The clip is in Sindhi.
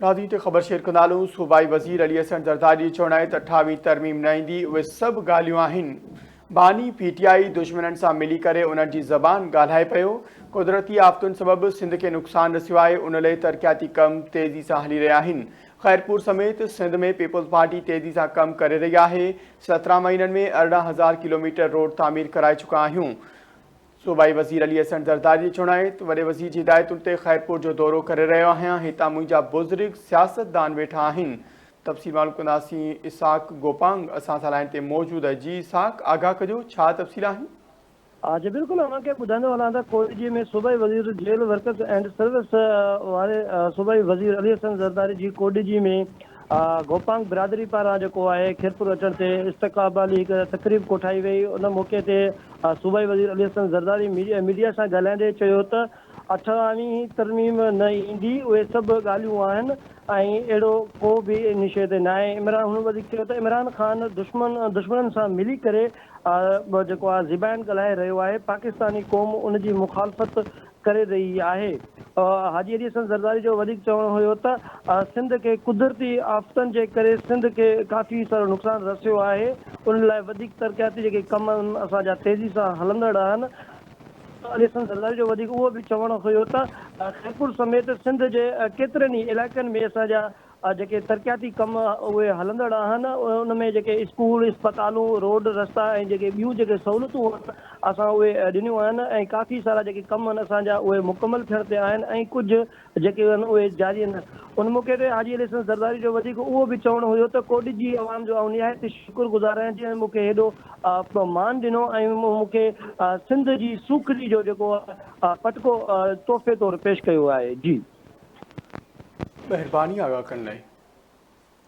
ناظرين تي خبر شيئر ڪندا هلون صوبائي وزير علي حسن زرداري جو چوڻ آهي ته اٺاويهين ترميم نه ايندي اهي سڀ ڳالهيون آهن باني پي ٽي آء دشمنن سان ملي ڪري انهن جي زبان ڳالهائي پيو قدرتي آفتن سبب سنڌ کي نقصان رسيو آهي ان لئي ترقياتي ڪم تيزي سان هلي رهيا آهن خيرپور سميت سنڌ ۾ پيپلز پارٽي تيزي سان ڪم ڪري رهي آهي 17 مهينن ۾ 18 هزار ڪلوميٽر روڊ تعمير ڪرائي چڪا آهيون صوبائي وزير علي حسن زرداري جو چوڻ آهي ته وڏي وزير جي هدايتن تي خيرپور جو دورو ڪري رهيو آهيان، هتان منهنجا بزرگ سياستدان ويٺا آهن. تفصيل معلوم ڪنداسين، اسحاق گوپانگ اسان سان لائين تي موجود آهي، جي اسحاق آگاهه ڪجو ڇا تفصيل آهن؟ جي بلڪل اوهان کي ٻڌائيندو هلان ته ڪوئيجي ۾ صوبائي وزير جيل ورڪس اينڊ سروس واري صوبائي وزير علي حسن زرداري جي ڪوڏجي ۾ گوپانگ برادري پاران جيڪو آهي خيرپور اچڻ تي استقبالي هڪ تقريب ڪوٺائي وئي ان موقعي تي صوبائي وزير علي حسن زرداري ميڊيا سان ڳالهائيندي چيو ته اٺاويهين ترميم نه ايندي، اهي سڀ ڳالهيون آهن ۽ اهڙو ڪو به ان شيء تي ناهي. عمران هن وڌيڪ چيو ته عمران خان دشمن دشمنن سان ملي ڪري جيڪو آهي زبان ڳالهائي رهيو آهي، پاڪستاني قوم ان جي مخالفت ڪري رهي آهي. حاجي علي حسن زرداري جو وڌيڪ چوڻ هيو ته سنڌ کي قدرتي آفتن جي ڪري سنڌ کي ڪافي سارو نقصان رسيو آهي ان لاء وڌيڪ ترقياتي جيڪي ڪم آهن اسان جا تيزي سان هلندڙ آهن. علي حسن زرداري جو وڌيڪ اهو به چوڻ هيو ته خيرپور سميت سنڌ جي ڪيترن ئي علائقن ۾ اسان جا جيڪي ترقياتي ڪم اهي هلندڙ آهن ان ۾ جيڪي اسڪول، اسپتالون، روڊ رستا ۽ جيڪي ٻيون جيڪي سهولتون آهن اسان اهي ڏنيون آهن ۽ ڪافي سارا جيڪي ڪم آهن اسان جا اهي مڪمل ٿيڻ تي آهن ۽ ڪجهه جيڪي آهن اهي جاري آهن. ان موقعي تي حاجي علي حسن زرداري جو وڌيڪ اهو به چوڻ هيو ته ڪوڏجي عوام جو آئون نهايت شڪر گذار آهيان جنهن مون کي هيڏو مان ڏنو ۽ مون کي سنڌ جي سوکڙي جو جيڪو پٽڪو تحفي طور پيش ڪيو آهي. جي. مهرباني آگاهه ڪرڻ لاء.